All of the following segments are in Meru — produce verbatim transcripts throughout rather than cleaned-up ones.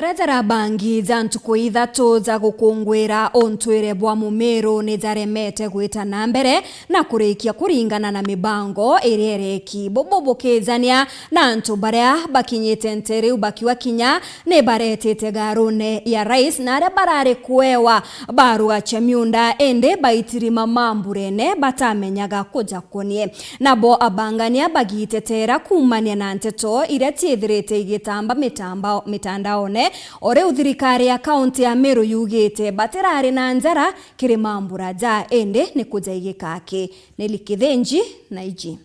Mareterera bangi ja ntuku ithatu ja gukungwira untwire bwa Mumiru ni jaremete gwita na mbere na kurikia kuringana na mibango iria ireki. Bubu bukijania na antu baria bakinyite nte riu bakiuga kinya ni baretite garune ya rais na aria barari kuewa barua cia miunda, indi baitirima mamburene batamenyaga kuja kunie. Nabo abangania bagitetera kuumania na nteto iria ciithirite igitamba mitamba-, mitandaone, o riu thirikari ya kaunti ya Meru yugite batirari na njara kiri mambura ja, indi ni kuja igikaki. Nelly Kithinji na iji.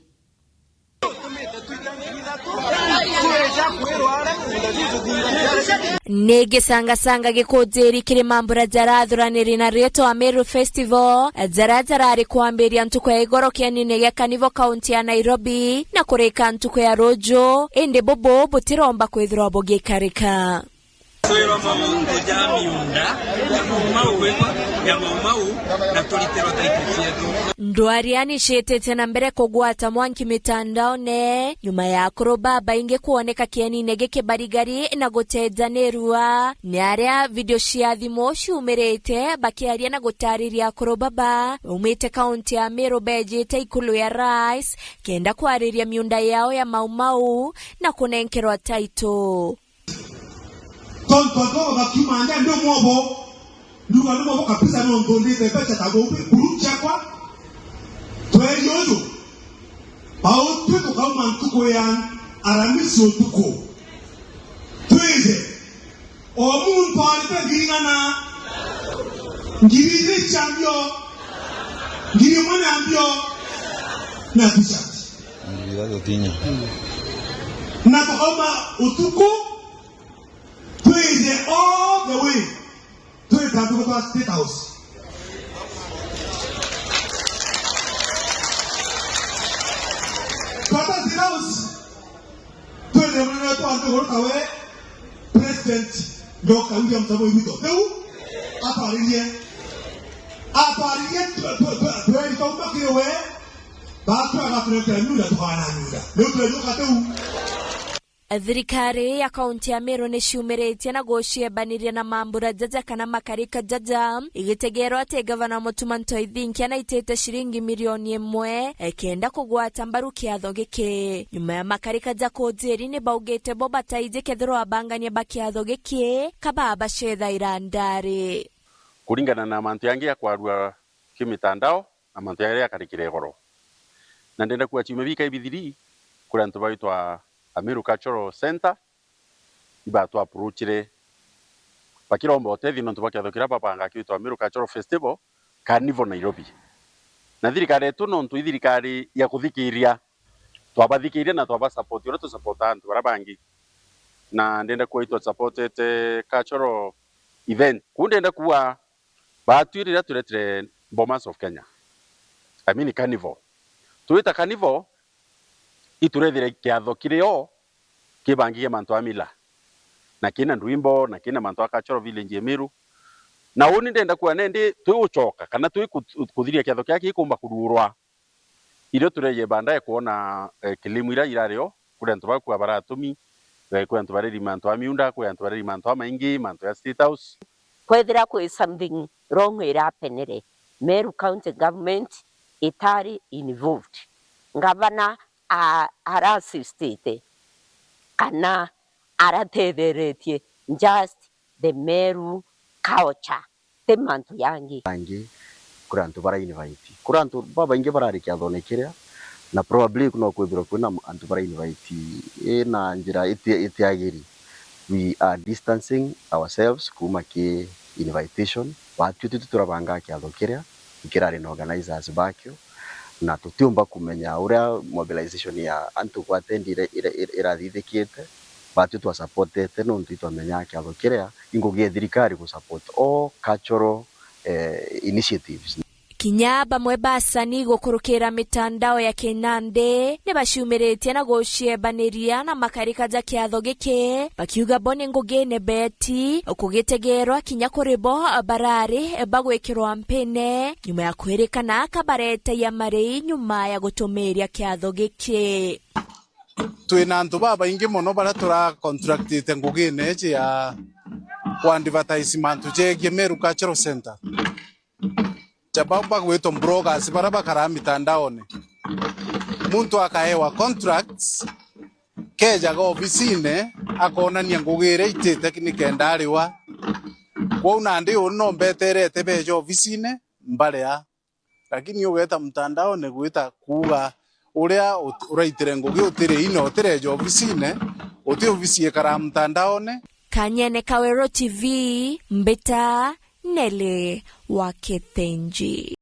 Ni gisangacanga gikunjiri kiri mambura jarathuraniri na ritwa Meru Festival, jaria jarari kwambiria ntuku ya igoro kienine gia Carnival kaunti ya Nairobi na kurika ntuku ya ruju, indi bubu butiromba kwithirwa bugikarika. Kwirwa mauntu ja miunda ya Mau Mau, ya Mau Mau, na turiterwa title cietu. Ndwari ani ciitite na mbere kugwata mwanki mitandaone, nyuma ya akuru babaingi kwoneka kienine giki barigari na gutejanirua, ni aria video cia thimu ciumirite bakiaria na gutariria akuru baba baumite kaunti ya Meru bejite ikulu ya rais kenda kwariria miunda yao ya Mau Mau na kunenkerwa title. Tontu antu baba bakiuma nja ndi mwobo, ndiuga ni mwobo kabisa, no nthundite mbeca ta group, group ciakwa. Tweri uju, bautwi tukauma ntuku ya Aramisi utuku. Twije, o muntu arite ngiri igana, ngiri ijiri cia mbio, ngiri imwe na mbio, na t-shirt. Ngiri ithatu tinya. Na tukauma utuku, twije all the way, twita ntuku twa State House. Twata State House, twije munene wetu wa nthiguru tawe, President Doctor William Samoei Ruto. Riu atwaririe, atwaririe twe-, twe-, twe-, tweri twauma kiri we, batwe agaturetera nyunda, tukana nyunda. Riu tweri ukateu. Thirikari ya kaunti ya Meru ni ciumiritie na guciembaniria na mambura jaja kana makarika jaja, igitegerwa ati gavana Mutuma M'Ethingia naitite ciringi milioni imwe, e, kenda kugwata mbaru kiatho giki. Nyuma ya makarika ja kunjiri ni baugite bo bataiji kethirwa abangania ba kiatho giki, ka babacethaira ndari. Kuringana na mantu yangi ya kwarua kimitandao, na mantu jaria jakarikire igoro. Na ndenda kuuga ciumia bikai bithiri, kuri antu baitwa Ameru Cultural Centre, ibatwa approachire bakiromba utethio nontu bwa kiatho kiria babanga kiitwa Ameru Cultural Festival, Carnival Nairobi. Na thirikari yetu nontu i thirikari ya kuthikiria, twabathikiria na twabasupport uria tusupport antu baria bangi. Na ndenda kuuga itwa supportete cultural event. Kuu ndenda kuuga Baatwi riria turetire Bomas of Kenya, I mean Carnival. Twita Carnival, iturethire kiatho kiri o kibangi gia mantu a mila, na kina ndwimbo, na kina mantu a cultural village ya Meru. Na uni ndenda kuuga nendi twi ucoka, kana twi ku-, kuthiria kiatho kiria kikumba kuruurwa. Irio tureje baadaye kuona, eh, kilimu iria irari o, kuri antu bakua baratumi, eh, kuri antu bareri mantu a miunda, kuri antu bareri mantu a maingi, mantu ya State House. Kwethira kwi something wrong irapenere, Meru County Government itari involved. Ngavana a-, ara assistite kana aratetheretie just the Meru culture. Ti mantu jangi. Angi, kuri antu bara invite. Kuri antu babaingi barari kiathone kiria, na probably no kwithirwa kwina antu bara invite, i na njira iti-, itiagiri. We are distancing ourselves kuuma ki invitation. Baatwi tuti turabangaa kiatho kiria, ikirari na organizers bakio, na tutiumba kumenya uria mobilization ya antu ku attend ira-, ira-, ira-, irathithikite. Baatwi twasupportete nontu itwamenyaa kiatho kiria i ngugi ya thirikari gu support all cultural, eh, initiatives. Kinya bamwe ba asani gukurukira mitandao ya kinandi ni baciumiritie na guciembaniria na makarika ja kiatho giki, bakiuga bo ni ngugine beti kugitegerwa kinya kuri bo barari bagwikirwa mpine nyuma ya kwirikana ka baretagia marii nyuma ya gutumiria kiatho giki. Twina antu babaingi mono baria tura contractite ngugine iji ya, ku advertise mantu jegie Meru Cultural Center. Jaba bagwitwa bloggers bara bakaraa mitandaone. Muntu akaewa contracts, kejaga obisine, akonania ngugi iria itite nikenda ariwa. Kwou nandi uu no mbeterete beja obisine, mbarea. Lakini ugeta mtandaone gwita kuuga uria ut-, uraitire ngugi utiri ina utireja obisine, uti obisi ikara mtandaone. Kanyene Kawero T V, mbita Nelly wa Kithinji.